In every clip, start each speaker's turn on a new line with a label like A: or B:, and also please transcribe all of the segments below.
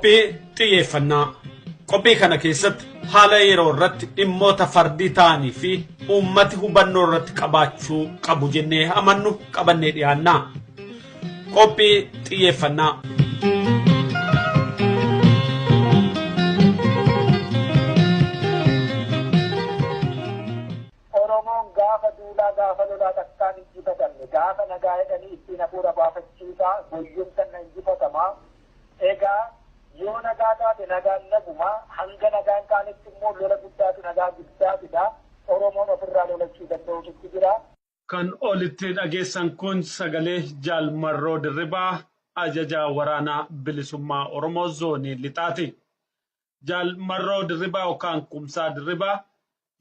A: Qophii xiyyeeffannaa. Qophii kana keessatti haala yeroo irratti dhimmoota fardii ta'anii fi uummati hubannoo irratti qabaachuu qabu jennee amannu qabannee dhiyaanna. Qophii xiyyeeffannaa.
B: Oromoon gaafa duulaa gaafa lolaa takkaan injifatamne, gaafa nagaa jedhanii ittiin hafuura baafachiisaa goyyumsan na injifatamaa. Egaa yoo nagaa taate nagaan nagumaa, hanga nagaan kaanetti immoo lola guddaatu nagaa guddaa fida. Oromoon ofirraa lolachuu danda'utu jira.
A: Kan olitti dhageessan kun sagalee Jaal Marroo Dirribaa, ajajaa waraanaa bilisummaa Oromoo zoonii lixaati. Jaal Marroo Dirribaa yookaan Kumsaa Dirribaa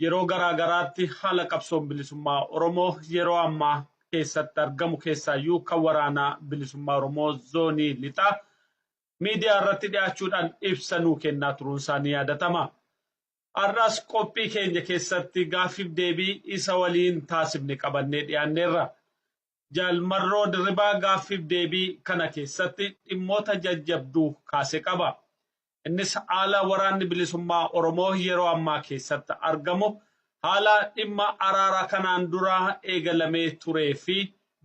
A: yeroo garaa garaatti haala qabsoon bilisummaa Oromoo yeroo ammaa keessatti argamu keessaayyuu kan waraanaa bilisummaa Oromoo zoonii lixaa miidiyaa irratti dhiyaachuudhaan ibsa nuu kennaa turuun isaanii yaadatama. Har'as qophii keenya keessatti gaaffiif deebii isa waliin taasifne qabannee dhiyaanneerra. Jaal Marroo Dirribaa gaaffiif deebii kana keessatti dhimmoota jajjabduu kaase qaba. Innis haala waraanni bilisummaa Oromoo yeroo ammaa keessatti argamu, haala dhimma araara kanaan dura eegalamee turee fi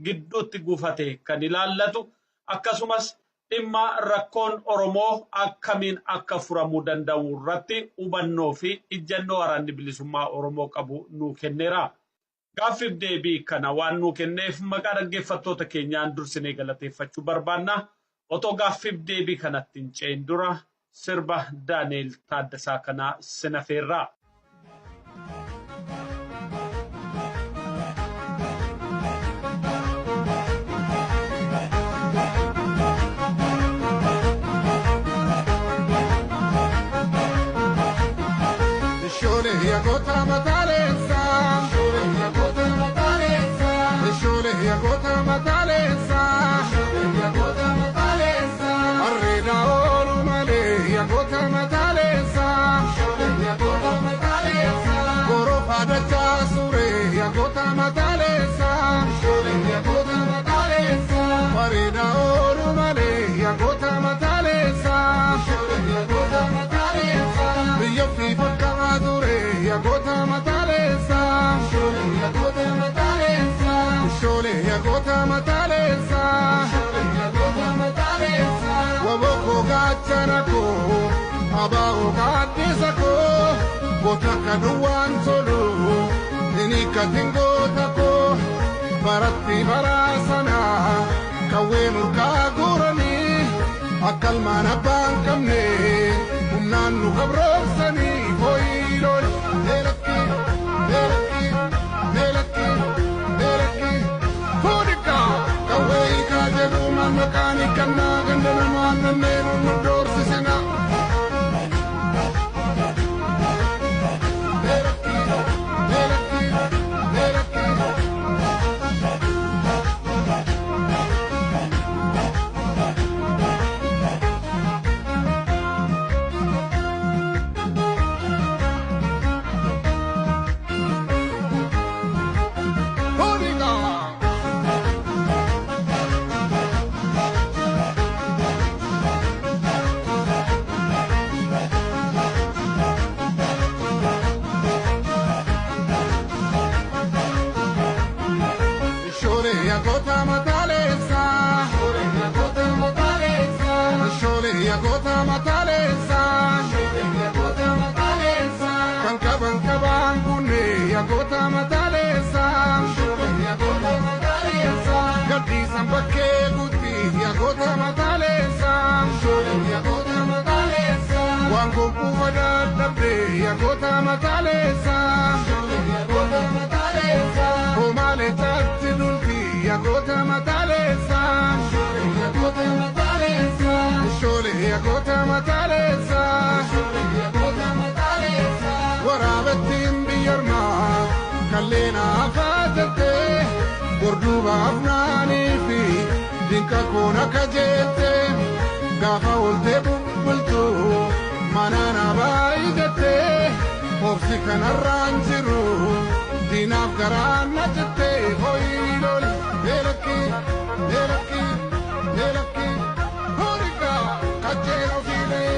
A: gidduutti gufate kan ilaallatu, akkasumas dhimma rakkoon Oromoo akkamiin akka furamuu danda'u irratti hubannoo fi ijjannoo waraanni bilisummaa Oromoo qabu nuu kenneera. Gaaffiif deebii kana waan nuu kenneef maqaa dhaggeeffattoota keenyaan dursinee galateeffachuu barbaanna. Otoo gaaffiif deebii kanatti hin ce'in dura sirba Daani'el Taaddasaa kanaa sinafeerra.
C: Shoolee yagoota mataaleensa. Shoolee yagoota mataaleensa. Shoolee yagoota mataaleensa. Shoolee yagoota mataaleensa. Harreedha oolu malee yagoota mataaleensa. Shoolee yagoota mataaleensa. Gorofa dachaa suuree yagoota mataaleensa. Shoolee yagoota mataaleensa. Bareeda oolu malee yagoota mataaleensa. Shoolee yagoota mataaleensa. Biyya ofii fakkaata ture yagoota mataaleensa. Shoolee yagoota mataaleensa. Shoolee yagoota mataaleensa. Shoolee yagoota mataaleensa. Waboko gaachana koo abaa'oo gaaddisa koo goota akka duwwaan tolu inni katiin goota koo baratti baraasana qawwee nurkaa guuranii akka ilmaan abbaan qabne humnaan nu qabroomsanii hooyiloon eelakki eelakki eelakki eelakki fuudhika qawwee hiikaa jedhu maqaan hiikannaa ganda namaa nanneen nu doorsisina. Eelakki eelakki eelakki. Fuudhika. Shoolee yagoota mataaleensa. Shoolee yagoota mataaleensa. Shoolee yagoota mataaleensa. Shoolee yagoota mataaleensa. Kan qaban qabaan kunne yagoota mataaleensa. Shoolee yagoota mataaleensa. Gadhiisan bakkee guutti yagoota mataaleensa. Shoolee yagoota mataaleensa. Waan gonkuufa dadhabde yagoota mataaleensa. Shoolee yagoota mataaleensa. Homaalee taatti dulti yagoota mataaleensa. Shoolee yagoota mataaleensa. Shoolee yagoota mataaleensa. Shoolee yagoota mataaleensa. Waraabettiin biyyarmaa kalleena afaatattee gorduuba afnaanii fi dinqa koon akka jeette gaafa oltee bubbultu manaan abaayitattee obsi kanarraan jiru diinaaf garaan na jettee hooyilool eelakki eelakki eelakki hoorikaa kacheera ofiilee.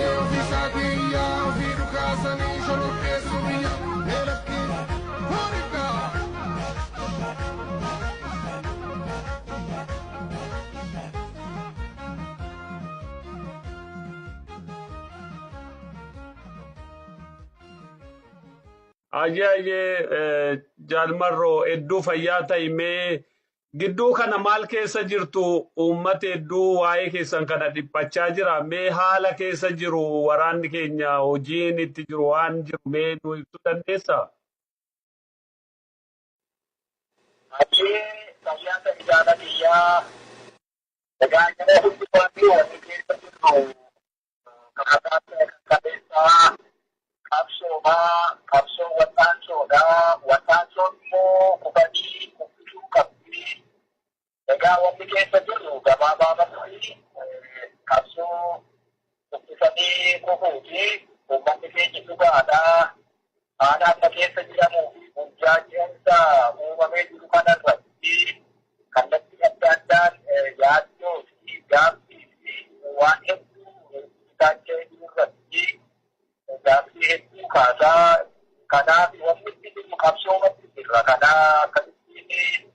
A: Ayyee ayyee, Jaal Marroo, hedduu fayyaa ta'i. Mee gidduu kana maal keessa jirtu? Uummata hedduu waa'ee keessan kana dhiphachaa jira. Mee haala keessa jiru, waraanni keenya hojiin itti jiru, waan jiru mee nu ibsuu dandeessaa?
B: Ayyee, fayyaa ta'i, jaala kiyyaa. Egaa yeroo hundumaatti wanni keessa jirru karaa qabeessaa qabsoodhaa, qabsoo wal'aansoodhaa, wal'aansoon immoo kufanii kuffisuu qabdi. Egaa wanni keessa jirru gabaabaamatti qabsoo kuffisanii kufuuti. Uummanni keenya dhugaadhaa. Haala amma keessa jiramuu fi burjaajeensa uumamee jiru kanarratti kallattii adda addaan yaaddoo fi gaaffii fi waan hedduu taachee jiru irratti gaaffii hedduu kaasaa. Kanaaf wanni itti jirru qabsoomatti jirra. Kanaa akkasittiin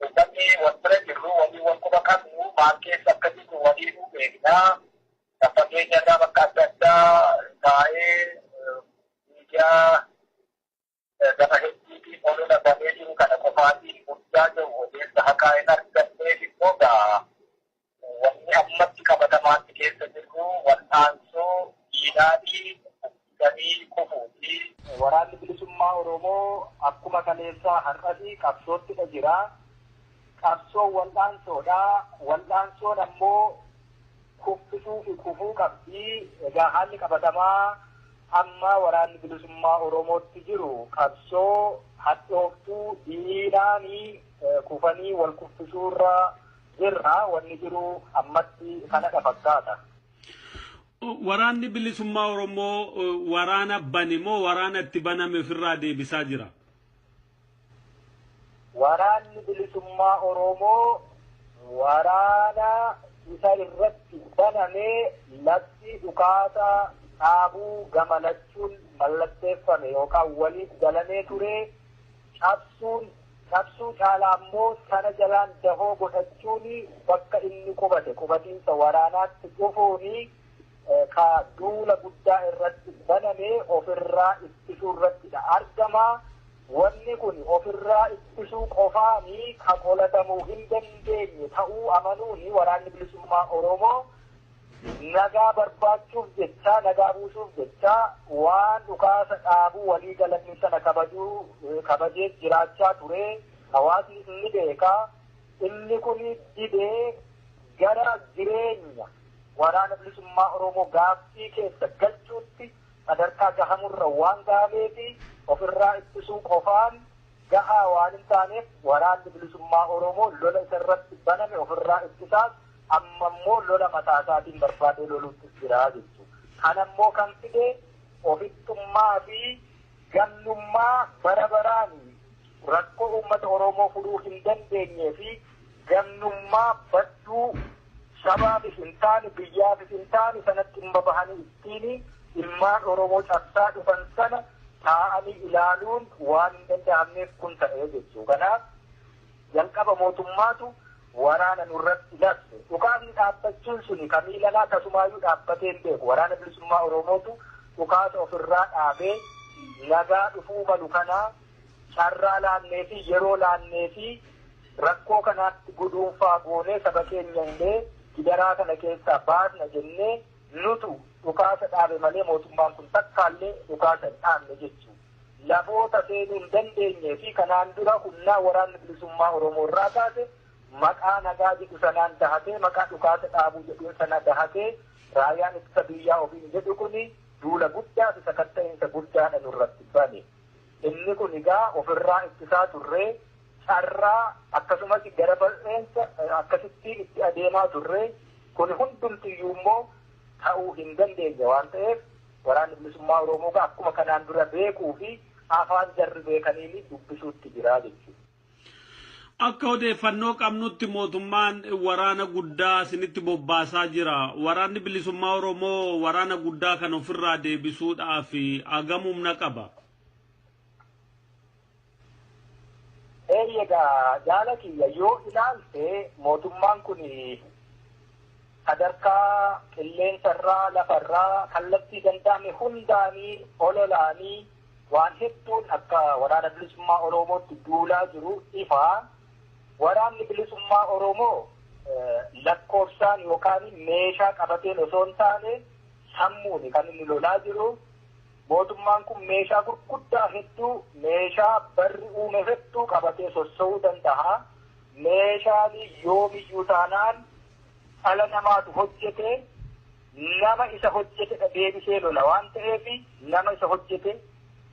B: uummanni wal bira jirru, walii wal quba qabnu, maal keessa akka jirru waliinuu beeknaa. Fakkeenya irraa bakka adda addaa taa'ee miidiyaa gama hedduutiin olola banee jiru kana qofaatiin guddaa jiru odeessa haqaa hin arganneef immoo gaa wanni ammatti qabatamaatti keessa jirru wal'aansoo diinaatii kuffisanii kufuuti. Waraanni bilisummaa Oromoo akkuma kaleessaa har'as qabsoottidha jira. Qabsoon wal'aansoodha. Wal'aansoon ammoo kuffisuu fi kufuu qabdi. Egaa haalli qabatamaa amma waraanni bilisummaa Oromootti jiru qabsoo hadhooftuu diinaanii kufanii wal kuffisuurra jirra. Wanni jiru ammatti kanadha fakkaata.
A: Waraanni bilisummaa Oromoo waraana bane moo waraana itti baname ofirraa deebisaa jira?
B: Waraanni bilisummaa Oromoo waraana isa irratti banamee labsii dhukaasa dhaabuu gamalachuun mallatteeffame yookaan waliif galamee ture cabsuun, cabsuu caalaa ammoo sana jalaan dahoo godhachuun bakka inni qubate qubatiinsa waraanaatti dhufuuni ka duula guddaa irratti baname ofirraa ittisuu irrattidha argama. Wanni kun ofirraa ittisuu qofaanii ka qolatamuu hin dandeenye ta'uu amanuuni waraanni bilisummaa Oromoo nagaa barbaachuuf jecha, nagaa buusuuf jecha waan dhukaasa dhaabuu walii galanni sana kabajuu kabajee jiraachaa ture. Hawaasni inni beekaa. Inni kun didee gara jireenya waraana bilisummaa Oromoo gaaffii keessa galchuutti sadarkaa gahamurra waan gahameefi ofirraa ittisuu qofaan gahaa waan hin taaneef waraanni bilisummaa Oromoo lola isarratti baname ofirraa ittisaas amma immoo lola mataa isaatiin barbaadee loluutti jira jechuudha. Kanammoo kan fide ofittummaa fi gamnummaa bara baraan rakkoo uummata Oromoo furuu hin dandeenyee fi gamnummaa badduu sabaafis hin taane biyyaafis hin taane sanatti dhimma bahanii ittiin ilmaan Oromoo cabsaa dhufan sana taa'anii ilaaluun waan hin danda'amneef kun ta'ee jechuudha. Kanaaf jalqaba mootummaatu waraana nurratti labse. Dhukaasni dhaabbachuun suni kamiilanaa tasumaayyuu dhaabbatee hin beeku. Waraana bilisummaa Oromootu dhukaasa ofirraa dhaabee nagaa dhufuu malu kanaa carraa laannee fi yeroo laannee fi rakkoo kanaatti guduunfaa goonee saba keenya illee gidaraa kana keessaa baasna jennee nutu dhukaasa dhaabe malee mootummaan kun takkaallee dhukaasa hin dhaabne jechuudha. Lafoota seenuu hin dandeenyee fi kanaan dura humnaa waraanni bilisummaa Oromoo irraa kaase maqaa nagaa jedhu sanaan dahatee, maqaa dhukaasa dhaabuu jedhu sana dahatee raayyaan ittisa biyyaa ofiin jedhu kuni duula guddaa fi sakatta'insa guddaadha nurratti bane. Inni kun egaa ofirraa ittisaa turree carraa akkasumas gara bal'eensa akkasitti itti adeemaa turree kun hundumtiyyuu immoo ta'uu hin dandeenye waan ta'eef waraanni bilisummaa Oromoo akkuma kanaan dura beekuu fi afaan jarri beekaniin dubbisuutti jira jechuudha.
A: Akka odeeffannoo qabnutti mootummaan waraana guddaa isinitti bobbaasaa jira. Waraanni bilisummaa Oromoo waraana guddaa kan ofirraa deebisuudhaaf hagam humna qaba?
B: Egaa jaala kiyya, yoo ilaalte mootummaan kun sadarkaa qilleensarraa lafarraa kallattii danda'ame hundaanii ololaanii Waan hedduun akka waraana bilisummaa Oromootti duulaa jiru ifaa. Waraanni bilisummaa Oromoo lakkoofsaan yookaan meeshaa qabateen osoo hin taane sammuuni kan inni lolaa jiru. Mootummaan kun meeshaa gurguddaa hedduu, meeshaa barri uume hedduu qabatee sossoo'uu danda'a. Meeshaan yoomiyyuu taanaan dhala namaatu hojjete, nama isa hojjete deebisee lola waan ta'eef nama isa hojjete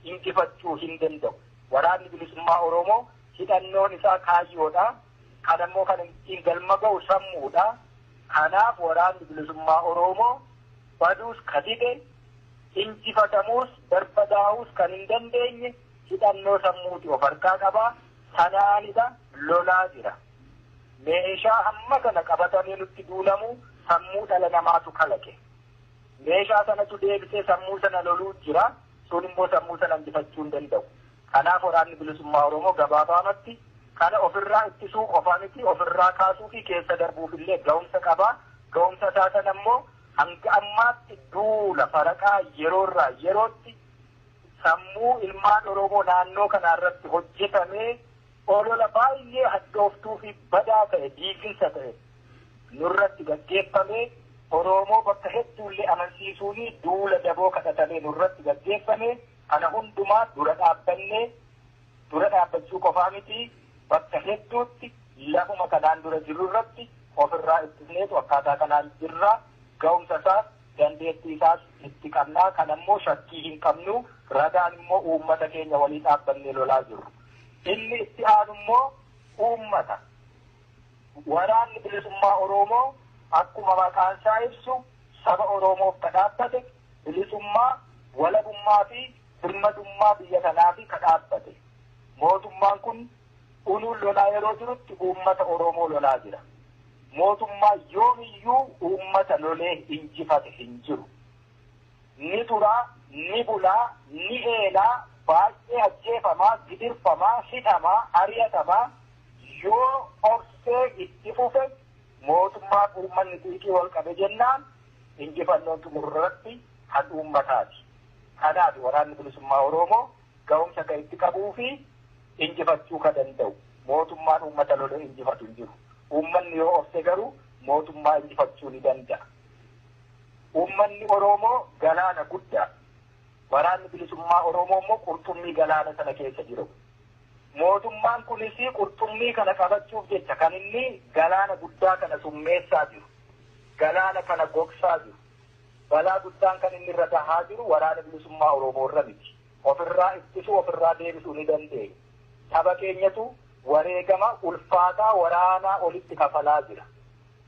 B: injifachuu hin danda'u. Waraanni bilisummaa Oromoo hidhannoon isaa kaayyoodha. Kanammoo kan ittiin galma ga'u sammuudha. Kanaaf waraanni bilisummaa Oromoo baduus ka dide, injifatamuus barbadaa'uus kan hin dandeenye hidhannoo sammuuti of harkaa qabaa. Sanaanidha lolaa jira. Meeshaa hamma kana qabatamee nutti duulamu sammuu dhala namaatu kalaqe. Meeshaa sanatu deebisee sammuu sana loluu jira. Sun immoo sammuu sana injifachuu hin danda'u. Kanaaf waraanni bilisummaa Oromoo gabaabaamatti kana ofirraa ittisuu qofa miti, ofirraa kaasuu fi keessa darbuuf illee ga'umsa qabaa. Ga'umsa isaa sana immoo hanga ammaatti duula faraqaa yeroorraa yerootti sammuu ilmaan Oromoo naannoo kanarratti hojjetamee olola baay'ee hadhooftuu fi badaa ta'e, diiginsa ta'e nurratti gaggeeffamee Oromoo bakka hedduullee amansiisuun duula daboo kadhatamee nurratti gaggeeffame. Kana hundumaa dura dhaabbannee, dura dhaabbachuu qofaa miti, bakka hedduutti lafuma kanaan dura jiru irratti ofirraa ittisneetu akkaataa kanaan jirra. Ga'umsa isaas dandeettii isaas itti qabnaa. Kanammoo shakkii hin qabnu. Ragaan immoo uummata keenya walii dhaabbannee lolaa jiru. Inni itti aanu immoo uummata. Waraanni bilisummaa Oromoo akkuma maqaan isaa ibsu saba Oromoof ka dhaabbate, bilisummaa, walabummaa fi birmadummaa biyya kanaaf ka dhaabbate. Mootummaan kun unuun lolaa yeroo jirutti uummata Oromoo lolaa jira. Mootummaa yoomiyyuu uummata lolee injifate hin jiru. Ni turaa, ni bulaa, ni eelaa, baay'ee ajjeefamaa, gidirfamaa, hidhamaa, ari'atamaa yoo obsee itti fufe mootummaa uummanni xiiqii wal qabe jennaan injifannoon xumurratti kan uummataati. Kanaaf waraanni bilisummaa Oromoo ga'umsa kan itti qabuu fi injifachuu kan danda'u. Mootummaan uummata lolee injifatu hin jiru. Uummanni yoo obse garuu mootummaa injifachuu ni danda'a. Uummanni Oromoo galaana guddaa. Waraanni bilisummaa Oromoo immoo qurxummii galaana sana keessa jiru. Mootummaan kunis qurxummii kana qabachuuf jecha kan inni galaana guddaa kana summeessaa jiru. Galaana kana gogsaa jiru. Balaa guddaan kan inni irra gahaa jiru waraana bilisummaa Oromoo irra miti. Ofirraa ittisuu, ofirraa deebisuu ni dandeenya. Saba keenyatu wareegama ulfaataa waraanaa olitti kafalaa jira.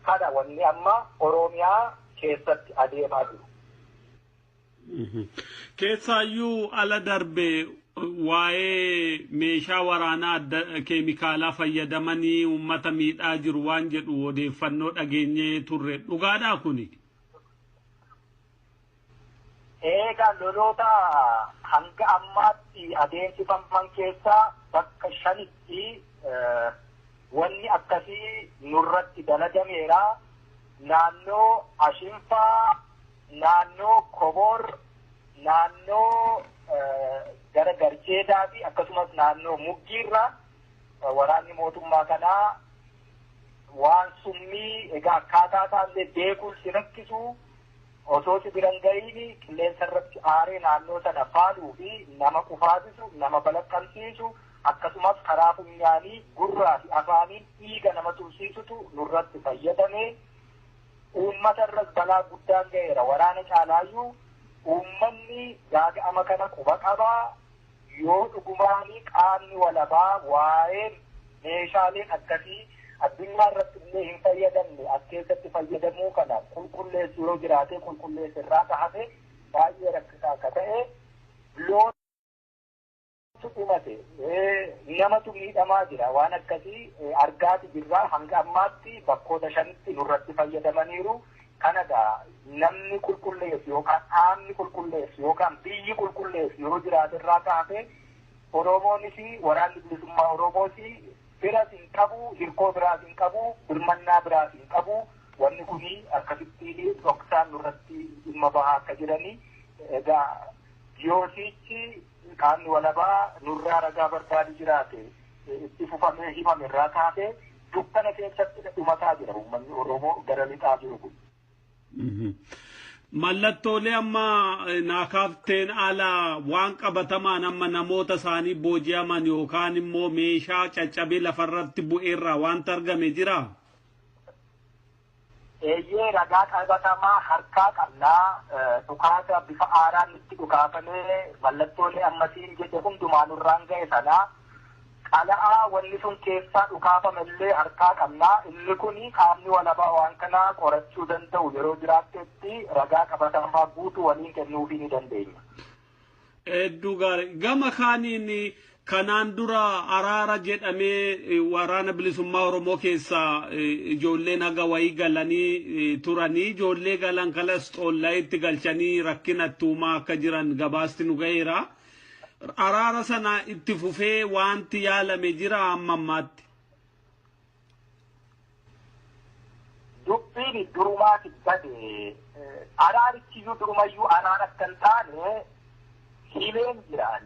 B: Kana wanni amma Oromiyaa keessatti adeemaa jiru.
A: Keessaayyuu ala darbe waa'ee meeshaa waraanaa adda keemikaalaa fayyadamanii uummata miidhaa jiru waan jedhu odeeffannoo dhageenyee turre, dhugaadhaa kuni?
B: Egaa loloota hanga ammaatti adeemsifaman keessaa bakka shanitti wanni akkasii nurratti dalagameera. Naannoo Ashinfaa, naannoo Kobor, naannoo gara Garjeedaa fi akkasumas naannoo Muggiirra waraanni mootummaa kanaa waan summii egaa akkaataa isaallee beekuun si rakkisu osoo si biran gahiin qilleensa irratti aaree naannoo sana faaluu fi nama qufaasisu, nama balaqqamsiisu, akkasumas karaa funyaanii, gurraa fi afaaniin dhiiga nama tursiisutu nurratti fayyadame. Uummata irras balaa guddaan ga'eera. Waraana caalaayyuu uummanni gaaga'ama kana quba qabaa. Yoo dhugumaanii qaamni walabaa waa'ee meeshaaleen akkasii addunyaa irratti illee hin fayyadamne as keessatti fayyadamuu kana qulqulleessu yoo jiraate qulqulleessu irraa kahafe baay'ee rakkisaa akka ta'e, loontu dhumate, namatu miidhamaa jira. Waan akkasii argaati jirraa. Hanga ammaatti bakkoota shanitti nurratti fayyadamaniiru. Kanagaa namni qulqulleessu yookaan qaamni qulqulleessu yookaan biyyi qulqulleessu yoo jiraate irraa kahafe Oromoonis waraanni bilisummaa Oromoos biras hin qabu, hirkoo biraas hin qabu, birmannaa biraas hin qabu. Wanni kuni akkasittiin dhoksaan nurratti dhimma bahaa akka jiranii egaa Yoosichi qaamni walabaa nurraa ragaa barbaadu jiraate itti fufamee himame irraa kaasee dukkana keessatti dhumataa jira uummanni Oromoo gara lixaa jiru kun.
A: Mallattoolee amma naakaafteen ala waan qabatamaan amma namoota isaanii booji'aman yookaan immoo meeshaa caccabee lafarratti bu'eerraa wanta argame jira.
B: Eeyyee, ragaa qabatamaa harkaa qabnaa. Dhukaasa bifa aaraan itti dhukaafamee mallattoolee ammasiin jedhe hundumaa nurraan ga'e sanaa qala'aa wanni sun keessaa dhukaafame illee harkaa qabnaa. Inni kun qaamni walabaa waan kanaa qorachuu danda'u yeroo jiraattetti ragaa qabatamaa guutuu waliin kennuufii ni dandeenya.
A: Hedduu gaarii. Gama kaaniin kanaan dura araara jedhamee waraana bilisummaa Oromoo keessaa ijoolleen haga wayii galanii turanii, ijoollee galan kalas xoollayitti galchanii rakkina tuumaa akka jiran gabaasti nu ga'eera. Araara sana itti fufee wanti yaalame jira amma ammaatti?
B: Dubbiin durumaati bade. Araarichiyyuu durumayyuu araara akka hin taane himeen jiraan.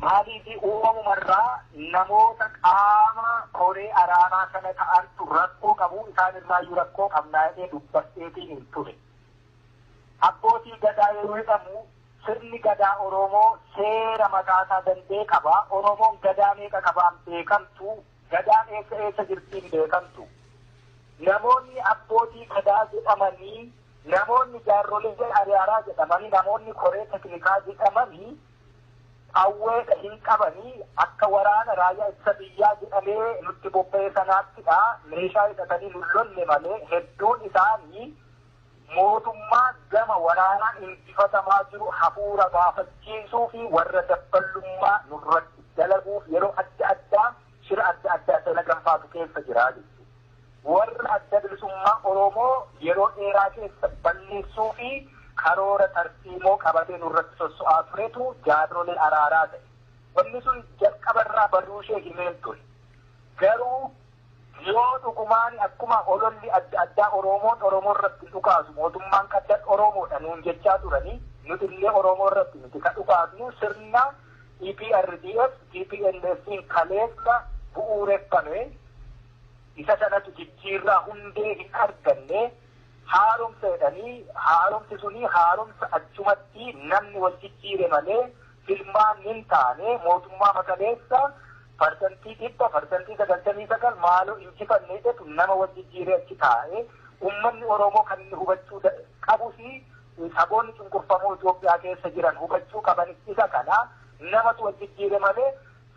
B: Maaliif? Uumamumarraa namoota qaama koree araaraa sana ta'antu rakkoo qabu, isaan irraayyuu rakkoo qabnaa jedhee dubbadheetiin hin ture. Abbootii gadaa yeroo jedhamu, sirni gadaa Oromoo seera mataasaa danda'e qaba. Oromoon gadaa meeqa qabaan beekamtu, gadaan eessa eessa jirtiin beekamtu. Namoonni abbootii gadaa jedhamanii, namoonni jaarrolee araaraa jedhamanii, namoonni koree teknikaa jedhamanii qawwee hin qabanii. Akka waraana raayyaa ittisa biyyaa jedhamee nutti bobba'e sanaattidha meeshaa hidhatanii nu lolle malee, hedduun isaanii mootummaa gama waraanaan injifatamaa jiru hafuura baafachiisuu fi warra dabballummaa nurratti dalaguuf yeroo adda addaa shira adda addaa dalagan faatu keessa jira jechuudha. Warra adda bilisummaa Oromoo yeroo dheeraa keessa balleessuu fi karoora tartiimoo qabatee nurratti sosso'aa turetu jaarrolee araaraa ta'e. Wanni sun jalqabarraa baduu ishee himeen ture. Garuu yoo dhugumaan akkuma ololli adda addaa Oromoon Oromoo irratti dhukaasu, mootummaan qaddan Oromoodha nuun jechaa turanii, nuti illee Oromoo irratti nuti ka dhukaasnu sirna EPRDF TPLFin kaleessa bu'uureffame isa sanatu jijjiirraa hundee hin arganne. Haaromsa jedhanii, haaromsi suni haaromsa achumatti namni wal jijjiire malee filmaan hin taane. Mootummaa makaleessa 100%, 99% maaloo injifanne jedhu nama wal jijjiire achi taa'e. Uummanni Oromoo kan inni hubachuu qabuu fi saboonni cunqurfamoo Itoophiyaa keessa jiran hubachuu qaban isa kana: namatu wal jijjiire malee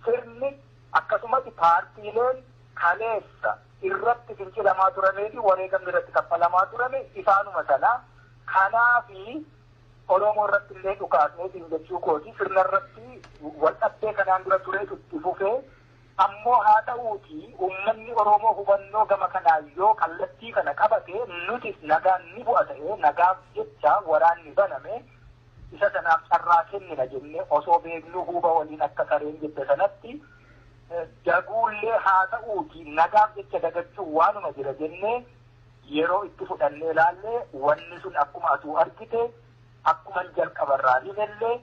B: sirni akkasumas paartiileen kaleessa irratti fincilamaa turamee fi wareegamni irratti kaffalamaa turame isaanuma sana. Kanaafi Oromoo irratti illee dhukaasneetiin jechuu kooti. Sirna irratti wal dhabdee kanaan dura tureetu itti fufee. Ammoo haa ta'uuti, uummanni Oromoo hubannoo gama kanaa yoo kallattii kana qabate, nutis nagaan ni bu'a ta'ee nagaaf jecha waraanni baname isa sanaaf carraa kennina jennee osoo beeknuu, huuba waliin akka sareen jette sanatti daguullee haa ta'uuti, nagaaf jecha dagachuu waanuma jira jennee yeroo itti fudhannee ilaallee, wanni sun akkuma atuu argite, akkuma jalqabarraa himellee,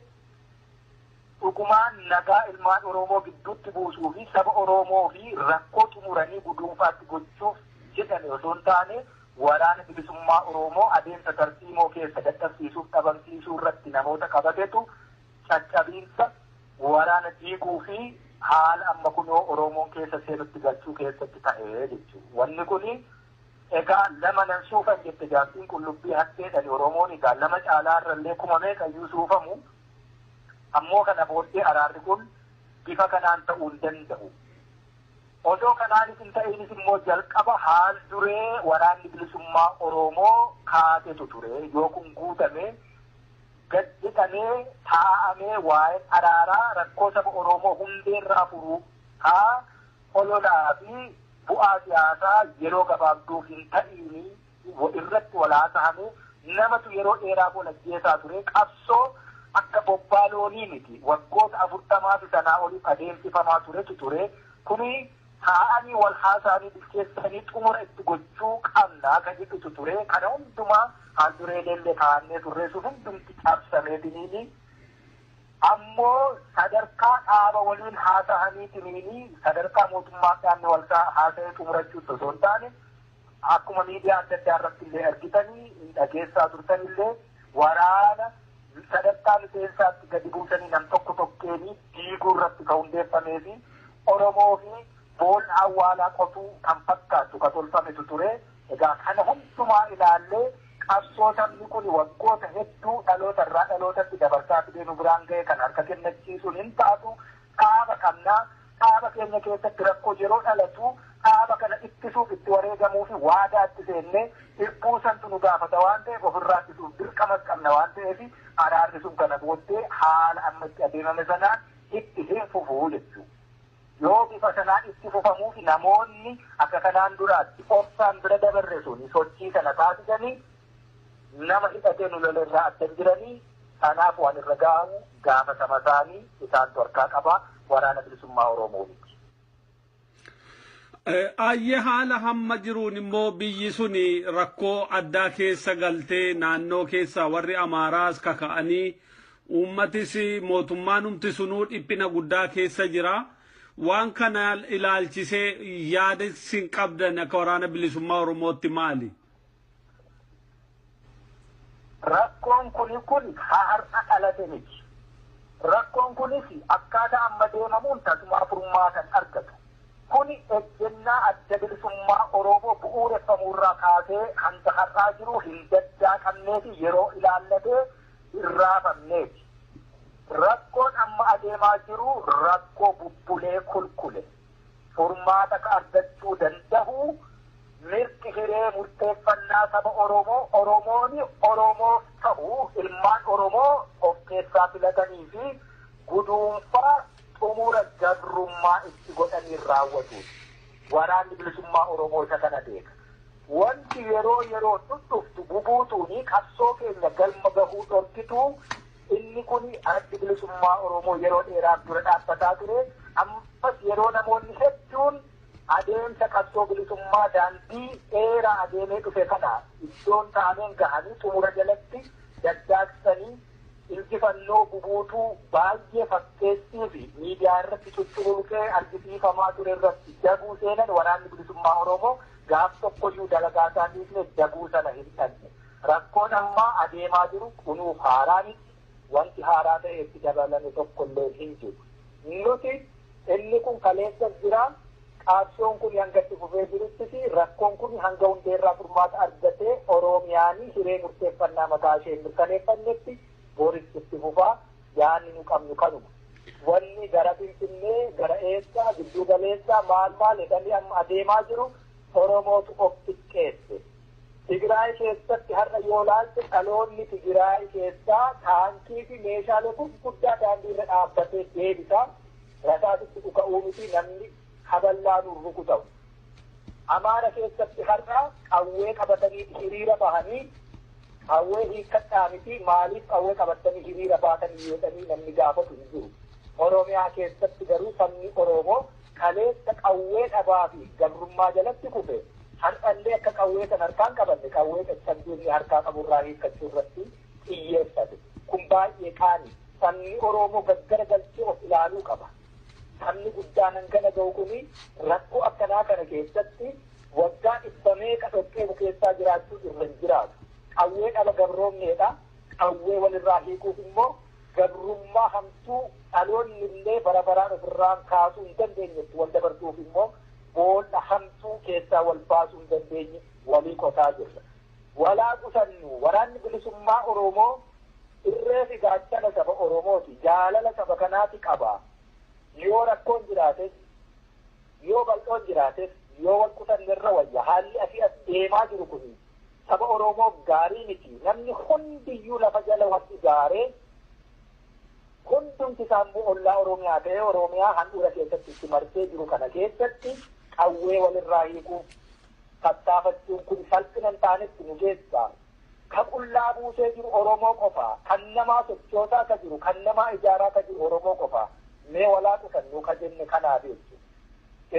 B: dhugumaan nagaa ilmaan Oromoo gidduutti buusuu fi saba Oromoo fi rakkoo xumuranii guduunfaatti gochuuf jedhame osoo hin taane, waraana bilisummaa Oromoo adeemsa tartiimoo keessa dadhabsiisuuf dhabamsiisuu irratti namoota qabatetu caccabiinsa waraana diiguu fi haala amma kunoo Oromoon keessa seenutti galchuu keessatti ta'ee jechuudha. Wanni kuni egaa lama nan suufan jette jaartiin qullubbii hatteedhaan. Oromoon egaa lama caalaa irrallee kuma meeqayyuu suufamu. Ammoo kana booddee araarri kun bifa kanaan ta'uu hin danda'u. Osoo kanaanis hin ta'inis immoo jalqaba haal duree waraanni bilisummaa Oromoo kaatetu ture. Yoo kun guutame, gad jedhamee taa'amee waa'een araaraa rakkoo saba Oromoo hundeerraa furuu haa ololaa fi bu'aa siyaasaa yeroo gabaabduuf hin ta'iini irratti walaasahamee namatu yeroo dheeraaf wal ajjeesaa ture. Qabsoo akka bobbaa loonii miti, waggoota 40 fi sanaa oliif adeemsifamaa turetu ture. Kuni taa'anii wal haasa'anii bilcheessanii xumura itti gochuu qabna kan jedhutu ture. Kana hundumaa haal dureelee kaa'annee turre sun hundumti cabsamee biniini. Immoo sadarkaa dhaaba waliin haasa'aniitiin sadarkaa mootummaa dhaabni wal haasa'ee xumurachuutti osoo hin taane, akkuma miidiyaa adda addaa irratti illee argitanii dhageessaa turtan illee, waraana sadarkaa miseensaatti gadi buusanii nam tokko tokkeenii diiguu irratti kan hundeeffamee fi Oromoo fi boolla awwaalaa qotuu kan fakkaatu kan tolfametu ture. Egaa kana hundumaa ilaallee, qabsoo sabni kun waggoota hedduu dhaloota irraa dhalootatti dabarsaa fidee nu biraan ga'e kan harka kennachiisuun hin taatu. Dhaaba qabnaa, dhaaba keenya keessatti rakkoo yeroo dhalatu dhaaba kana ittisuuf itti wareegamuu fi waadaa itti seennee dhibbuu santu nu gaafata waan ta'eef, ofirraa ittisuuf dirqamas qabna waan ta'eef, araarri sun kana booddee haala amma itti adeemame sanaan itti hin fufuu jechuudha. Yoo bifa sanaan itti fufamuuf namoonni akka kanaan duraatti obsaan bira dabarre sun sochii sana taasisanii nama hidhatee nu lola irraa adda jiranii, kanaaf waan irra ga'amu gaafatama isaanii isaantu harkaa qabaa, Waraana Bilisummaa Oromoo miti.
A: Ayyee, haala hamma jiruun immoo biyyi sun rakkoo addaa keessa galtee, naannoo keessa warri Amaaraas kaka'anii, uummatis mootummaan humti sunuu dhiphina guddaa keessa jira. Waan kana ilaalchisee yaada isin qabdan akka Waraana Bilisummaa Oromootti maali?
B: Rakkoon kun har'a dhalate miti. Rakkoon kunis akkaataa amma deemamuun tasuma furmaata kan argatu. Kuni ejjennaa Adda Bilisummaa Oromoo bu'uureffamuurraa kaasee hanga har'aa jiru hin daddaaqamnee fi yeroo ilaallatee hin raafamneeti. Rakkoon amma adeemaa jiru rakkoo bubbulee kulkule. Furmaata ka argachuu danda'u mirgi hiree murteeffannaa saba Oromoo, Oromoon Oromoof ta'u, ilmaan Oromoo of keessaa filatanii fi guduunfaa xumura gabrummaa itti godhanii raawwatu. Waraanni Bilisummaa Oromoo isa kana beeka. Wanti yeroo yeroo dhuftu bubuutuuni qabsoo keenya galma gahuu dhorkitu, inni kun Addi Bilisummaa Oromoo yeroo dheeraaf dura dhaabbataa ture. Ammas yeroo namoonni hedduun adeemsa qabsoo bilisummaa daandii dheeraa adeemee dhufe kana iddoon taaneen gahanii xumura jalatti daddaaqsanii injifannoo bubuutuu baay'ee fakkeessii fi miidiyaa irratti cucculuqee argisiifamaa ture irratti daguu seenan, Waraanni Bilisummaa Oromoo gaaf tokkoyyuu dalagaa isaa dhiisne, daguu sana hin dhabne. Rakkoon ammaa adeemaa jiru kunuuf haaraa miti. Wanti haaraa ta'e itti dabalame tokkollee hin jiru. Nuti inni kun kaleessa jira. Qabsoon kun hanga itti fufee jirutti fi rakkoon kun hanga hundeerraa furmaata argatee Oromiyaanii hiree murteeffannaa mataa ishee mirkaneeffannetti boris itti fufaa, yaanni nu qabnu kanuma. Wanni gara Finfinnee, gara eessaa, gidduu galeessaa, maal maal jedhanii amma adeemaa jiru Oromootu of xiqqeesse. Tigraay keessatti har'a yoo laalte, dhaloonni Tigraay keessaa taankii fi meeshaalee gurguddaa daandii irra dhaabbatee deebisa. Rasaasitti dhuka'uu miti, namni haballaan rukutamu. Amaara keessatti har'a qawwee qabatanii hiriira bahanii, qawwee hiikkadhaa miti, maaliif qawwee qabatanii hiriira baatanii jedhanii namni gaafatu hin jiru. Oromiyaa keessatti garuu sabni Oromoo kaleessa qawwee dhabaa fi gabrummaa jalatti kufe har'allee akka qawwee kan harkaan qabanne, qawwee caccabduu harkaa qaburraa hiikkachuu irratti xiyyeeffate. Kun baay'ee qaani. Sabni Oromoo gaggara galchee of ilaaluu qaba. Sabni guddaan hangana ga'u kuni rakkoo akkanaa kana keessatti waggaa dhibba meeqa dhoqqee keessaa jiraachuu irra hin jiraatu. Qawwee dhala gabroomneedha. Qawwee walirraa hiikuuf immoo gabrummaa hamtuu dhaloonni illee bara baraan ofirraan kaasuu hin dandeenyetti wal dabarsuuf immoo boolla hamtuu keessaa wal baasuu hin dandeenye walii qotaa jirra. Walaa qusannu, Waraanni Bilisummaa Oromoo irree fi gaachana saba Oromooti. Jaalala saba kanaati qaba. Yoo rakkoon jiraates, yoo bal'oon jiraates, yoo wal qusannerra wayya. Haalli asii as deemaa jiru kun saba Oromoof gaarii miti. Namni hundiyyuu lafa jala wal ijaaree, hundumti isaammoo ollaa Oromiyaa ta'ee Oromiyaa handhuura keessatti itti marsee jiru kana keessatti qawwee walirraa hiikuuf tattaafachuun kun salphina hin taanetti nu geessa. Ka qullaa buusee jiru Oromoo qofa. Kan namaa sochoosaa ka jiru, kan namaa ijaaraa ka jiru Oromoo qofa. Mee walaa qusannu ka jenne kanaaf jechuudha.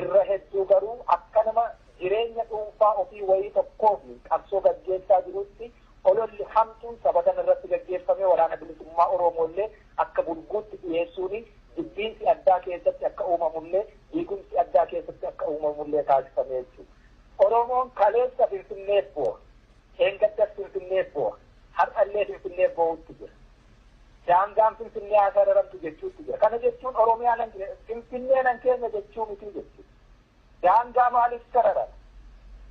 B: Irra hedduu garuu akka nama jireenya dhuunfaa ofii wayii tokkoo fi qabsoo gaggeessaa jirutti Ololli hamtuun saba kana irratti gaggeeffame waraana bilisummaa Oromoollee akka bulguutti dhiyeessuun jibbiinsi addaa keessatti akka uumamullee diigumsi addaa keessatti akka uumamullee taasifame jechuudha. Oromoon kaleessa Finfinneef boo'a. Eengaddas Finfinneef boo'a. Har'allee Finfinneef boo'utti jira. Daangaan Finfinnee haa sararamtu jechuutti jira. Kana jechuun Oromiyaa nan Finfinnee nan keenya jechuu miti jechuudha. Daangaa maaliif sararama?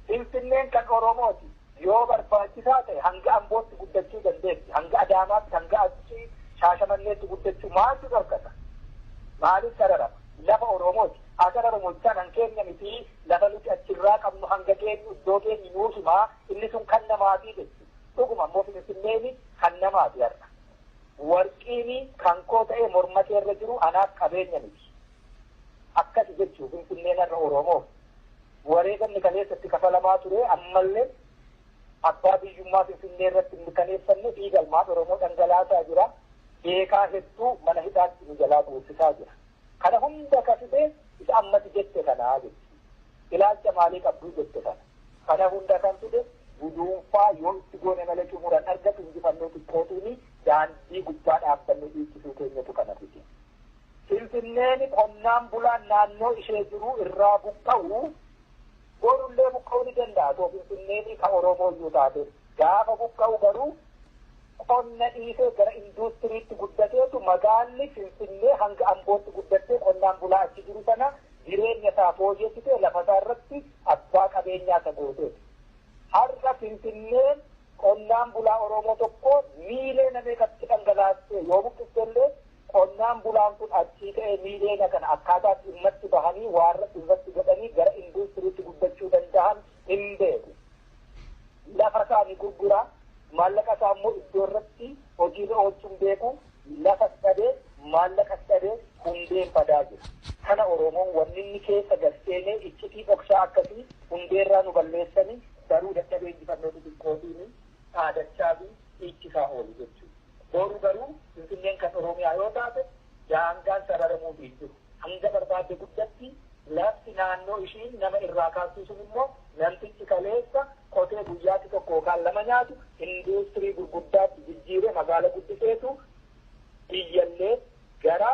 B: Finfinneen kan Oromooti. Yoo barbaachisaa ta'e hanga Ambootti guddachuu dandeessi. Hanga Adaamaatti, hanga achii Shaashamanneetti guddachuu maaltu dhorkata? Maaliif sararama? Lafa Oromooti. Haa sararamu jechaan han keenya miti lafa nuti achirraa qabnu hanga geenyu iddoo geenyu nuuf himaa inni sun kan namaatii jechuudha. Dhuguma ammoo Finfinneen kan namaati har'a. Warqiin kan koo ta'e morma keerra jiru anaaf qabeenya miti. Akkasi jechuu Finfinneen har'a Oromoof. Wareegamni kaleessatti kafalamaa ture ammallee abbaa biyyummaa Finfinnee irratti mirkaneeffanne dhiiga ilmaan Oromoo dhangalaasaa jira. Beekaa hedduu mana hidhaatti nu jalaa buusisaa jira. Kana hunda ka fide isa ammati jette kanaa jechuudha. Ilaalcha maalii qabduu jette kana. Kana hunda kan fide guduunfaa yoo itti goone malee xumuran argatu injifannoo xiqqootuun daandii gubbaa dhaabbannee dhiichisuu keenyatu kana fide. Finfinneen qonnaan bulaan naannoo ishee jiru irraa buqqa'u borullee buqqa'uu ni danda'a. Too Finfinneen kan Oromoo iyyuu taate gaafa buqqa'u garuu qonna dhiisee gara induustiriitti guddateetu magaalli Finfinnee hanga Ambootti guddattee qonnaan bulaa achi jiru sana jireenya isaa fooyyessitee lafa isaa irratti abbaa qabeenyaa isa gooteeti. Har'a Finfinneen qonnaan bulaa Oromoo tokko miileena meeqatti dhangalaastee yoo buqqiste illee qonnaan bulaan kun achii ka'ee miileena kana akkaataa dhimmatti bahanii waa irratti investi godhanii gara induustiriitti guddachuu danda'an hin beeku. Lafa isaa ni gurgura. Maallaqa isaa immoo iddoo irratti hojiirra oolchuun beeku lafa dhabee maallaqa dhabee hundeen badaa jira. Kana Oromoon wanni inni keessa galseenee iccitii dhoksaa akkasii hundeerraa nu balleessanii garuu dadhabee injifannoo xixiqqootiin dhaadachaa fi dhiichisaa oolu jechuudha. Boru garuu Finfinneen kan Oromiyaa yoo taate daangaan sararamuuf hin jiru. Hanga barbaadde guddatti lafti naannoo ishiin nama irraa kaastuu sun immoo namtichi kaleessa qotee guyyaatti tokko yookaan lama nyaatu induustirii gurguddaatti jijjiiree magaala guddiseetu biyyallee gara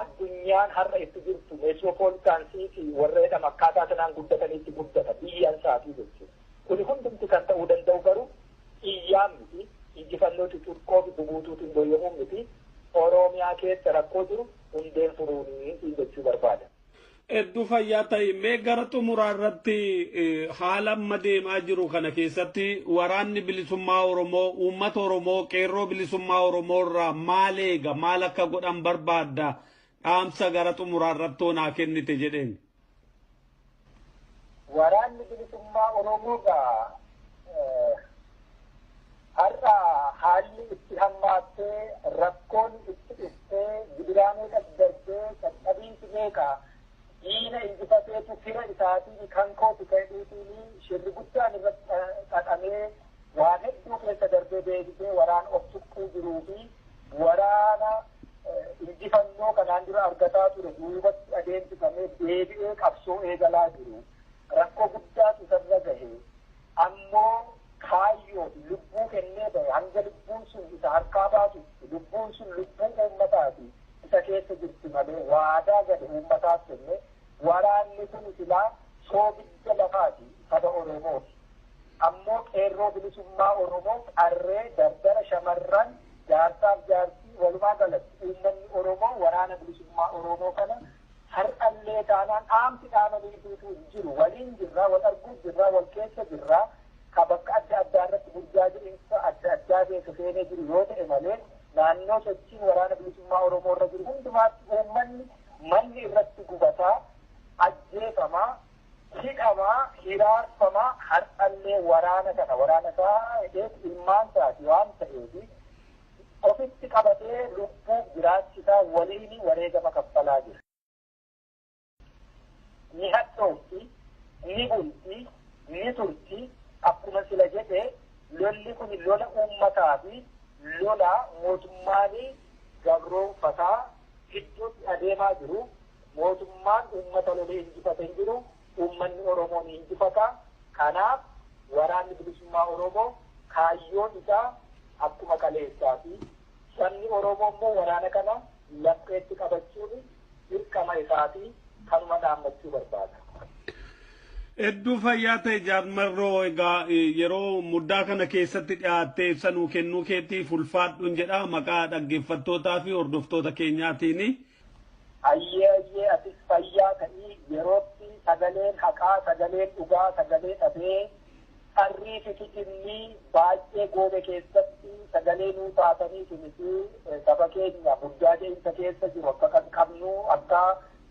B: addunyaan har'a itti jirtu meetiroopoolitaan siitii warra jedhama akkaataa sanaan guddataniitti guddata biyyaan isaatii jechuudha. Kuni hundumti kan ta'uu danda'u garuu iyyaan miti injifannoo xixiqqoo fi bubuutuutiin doyyomuun miti Oromiyaa keessa rakkoo jiru hundeen furuunii jechuu barbaada.
A: Hedduu fayyaa ta'e mee gara xumuraa irratti haala amma deemaa jiru kana keessatti waraanni bilisummaa Oromoo uummata Oromoo qeerroo bilisummaa Oromoo irraa maal eega maal akka godhan barbaadda dhaamsa gara xumuraa irratti naa kennite jedheen.
B: Waraanni bilisummaa Oromoo gaa har'a haalli itti hammaattee rakkoon itti dhuftee gidiraan darbee caccabsiinsi meeqa diina injifateetu fira isaatiin kan kooti ka'eetiin shirri guddaan irratti xaxamee waan hedduu keessa darbee deebisee waraana of tuqquu jiruu fi waraana injifannoo kanaan dura argataa ture duubatti adeemsifamee deebi'ee qabsoo eegalaa jiru. Rakkoo guddaatu isarra gahe ammoo kaayyoo lubbuu kennee bahe hanga lubbuun sun isa harkaa baatu lubbuun sun lubbuu uummataati. Isa keessa jirti malee waadaa gade uummataaf kenne waraanni kun silaa soogidda lafaati saba Oromooti. Ammoo qeerroo bilisummaa Oromoo qarree dardara shamarran jaarsaaf jaartii walumaa galatti uummanni Oromoo waraana bilisummaa Oromoo kana har'allee taanaan dhaamsi dhaamanii duutuu hin jiru. Waliin jirraa, wal arguu jirraa, wal keessa jirraa ka bakka adda addaa irratti burjaajiinsa adda addaa keessa seenee jiru yoo ta'e malee naannoo sochiin waraana bilisummaa Oromoo irra jiru hundumaatti uummanni manni irratti gubataa, ajjeefamaa, hidhamaa, hiraarfamaa har'allee waraana kana waraana isaa hidheetu ilmaan isaati waan ta'eef ofitti qabatee lubbuu jiraachisaa waliin wareegama kaffalaa jira. Ni hadhoofti, ni bulti, ni turti akkuma sila jedhe lolli kun lola uummataa fi lola mootummaan gabroonfataa gidduutti adeemaa jiru. Mootummaan uummata lolee injifate hin jiru. Uummanni Oromoo ni injifata. Kanaaf waraanni bilisummaa Oromoo Kaayyoon isaa akkuma kaleessaati. Sabni Oromoo immoo waraana kana laphee qabachuun dirqama isaati, kanuma dhaammachuu barbaada.
A: Hedduu fayyaa ta'e Jaal Marroo, egaa yeroo muddaa kana keessatti dhiyaattee ibsa nuu kennuu keetiif ulfaadhuun jedha maqaa dhaggeeffattootaa fi hordoftoota keenyaatiin.
B: Ayyee ayyee, atis fayyaa ta'ii. Yerootti sagaleen haqaa, sagaleen dhugaa, sagalee dhabee harrii fi kijibni baay'ee goobe keessatti sagalee nuu taatanii isinis saba keenya muddaa ce'insa keessa jiru akka kan qabnu akka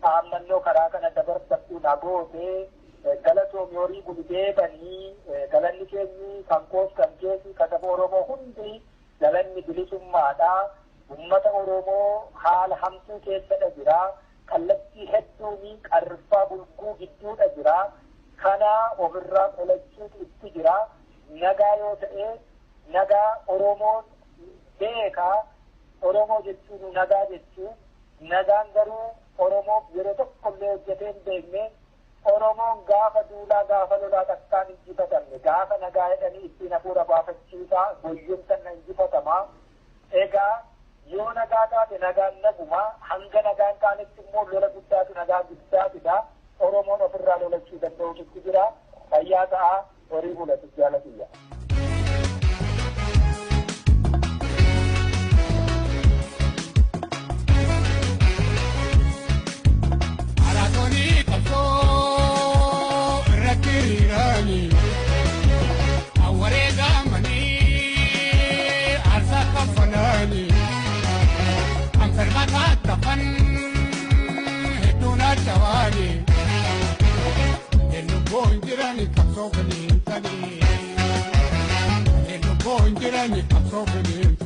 B: dhaammannoo karaa kana dabarfattu na gootee galatoomi, horii bulitee banii. Galanni keenyi kan koos, kan keesi, kan saba Oromoo hundi galanni bilisummaadha. Ummata Oromoo haala hamtuu keessadha jira. Kallattii hedduun qarfaa bulguu gidduudha jira. Kana ofirraa qolachuutu itti jira. Nagaa yoo ta'e, nagaa Oromoon beekaa. Oromoo jechuun nagaa jechuu. Nagaan garuu Oromoof yeroo tokkollee hojjetee hin beekne. Oromoon gaafa duulaa, gaafa lolaa takkaan injifatamne, gaafa nagaa jedhanii ittiin hafuura baafachiisaa goyyomsan na injifatamaa. Egaa yoo nagaa taate nagaan naguma, hanga nagaan taanetti immoo lola guddaatu nagaa guddaa fida. Oromoon ofirraa lolachuu danda'utu jira. Fayyaa ta'aa, horii bulatu jaalatiyya.
C: Maraatoonii qabsoo irratti hiriiranii awwareegamanii aarsaa kaffalanii kan firmataa tafan hedduun addawaanii lubbuun jirani qabsoo finiinsanii, lubbuun jirani qabsoo finiinsanii.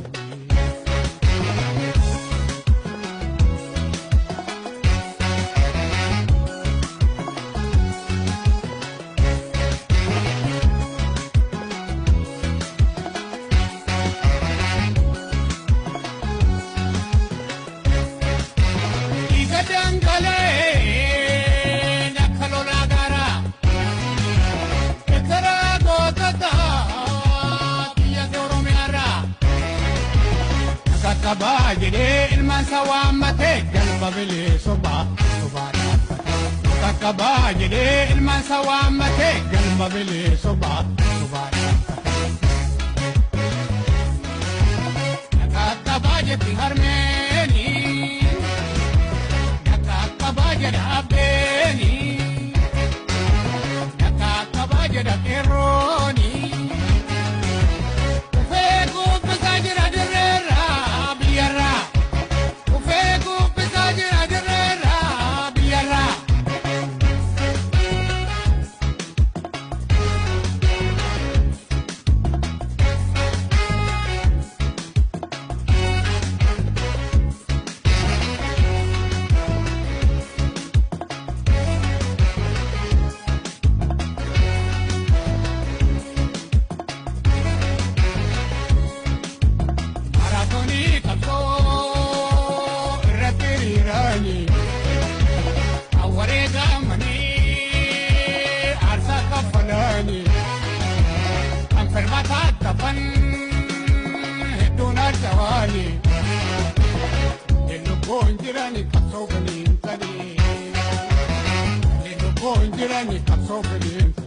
C: Dhiiga dhangala'ee akka lolaa gaaraa ekeraa gootota biyya Oromiyaarraa qaqqabaa jedhee ilmaan isaa waammatee galma bilisummaa sobaa dhaabbate. Qaqqabaa jedhee ilmaan isaa waammatee galma bilisummaa sobaa dhaabbate. Qaqqabaa jetti harmeeni. Qaqqabaa jedha abbeeni. Qaqqabaa jedha qeerrooni. Ufee gubbisaa jira dirreerraa biyyarraa. Ufee gubbisaa jira dirreerraa biyyarraa. Maraatoonii qabsoo irratti hiriiranii awwareegamanii aarsaa kaffalanii kan firmataa tafan hedduun addawaanii lubbuun jirani qabsoo finiinsanii, lubbuun jirani qabsoo finiinsanii.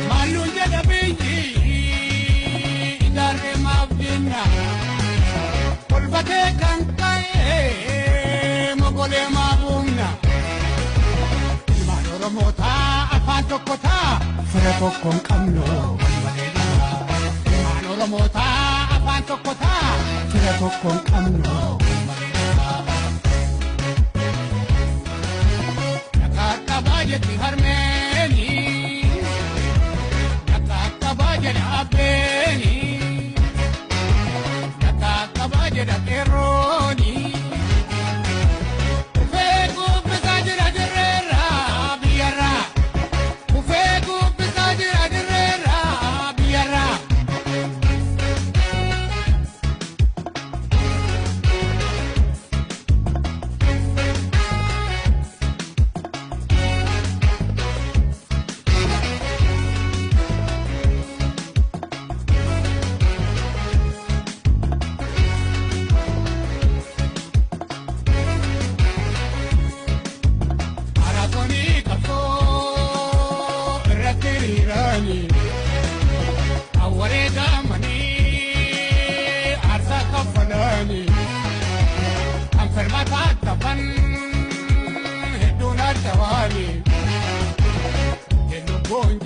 C: Maalluun jedha biyyi ijaarree maaf jenna, kolfatee kan ka'e mogolee maa buufna. Ilmaan Oromootaa afaan tokko taa fira tokko hin qabnu wal malee dhugaa. Ilmaan Oromootaa afaan tokko taa fira tokko hin qabnu wal malee dhugaa. Qaqqabaa jetti harmeeni. Qaqqabaa jedha abbeeni. Qaqqabaa jedha qeerrooni. Ufee gubbisaa jira dirreerraa biyyarraa. Ufee gubbisaa.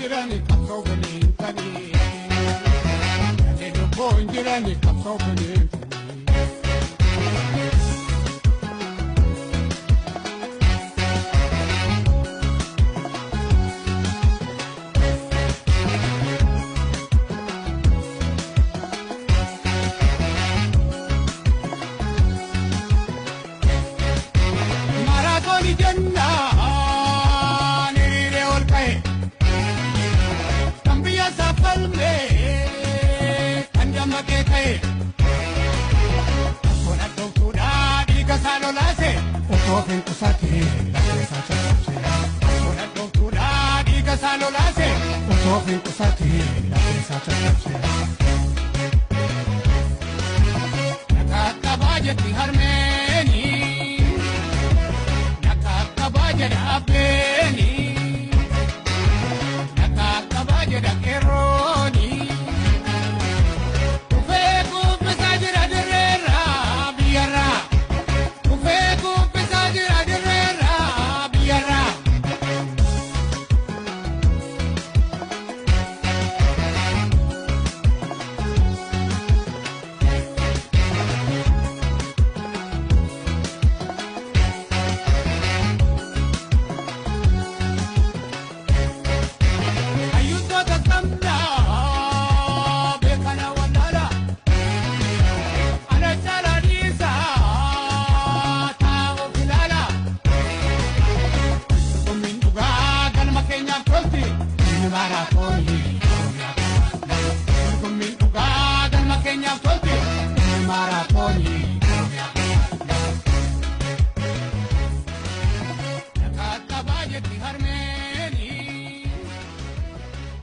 C: Jirani qabsoo finiinsanii. Kanneen lubbuun jirani qabsoo finiinsanii. Maraatoonii jennaan hiriiree ol ka'e. Kan biyya isaa falmee kan dammaqee ka'e. Qabsoon addoomsuudhaa dhiiga isaa lolaase otoo of hin qusatiin lafee isaa caccabse. Qabsoon addoomsuudhaa dhiiga isaa lolaase otoo of hin qusatiin lafee isaa caccabse. Nagaa qabaa jetti harmeeni. Nagaa qabaa jedha abbeeni. Nagaa qabaa jedha qeerrooni. Dhufee kubbisaa jira dirreerraa biyyarraa. Dhufee kubbisaa jira dirreerraa biyyarraa. Hayyuutota sabnaa beekana wallaala. Ana caalaa dhiisaa taa'uuf ilaala. Dorgommiin dhugaa galma keenyaaf tolti. Inni maaraatoonii Oromiyaa. Dorgommiin dhugaa galma keenyaaf tolti. Inni maaraatoonii Oromiyaa. Nagaa qabaa jetti harmeeni.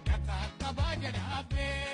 C: Nagaa qabaa jedha abbeen.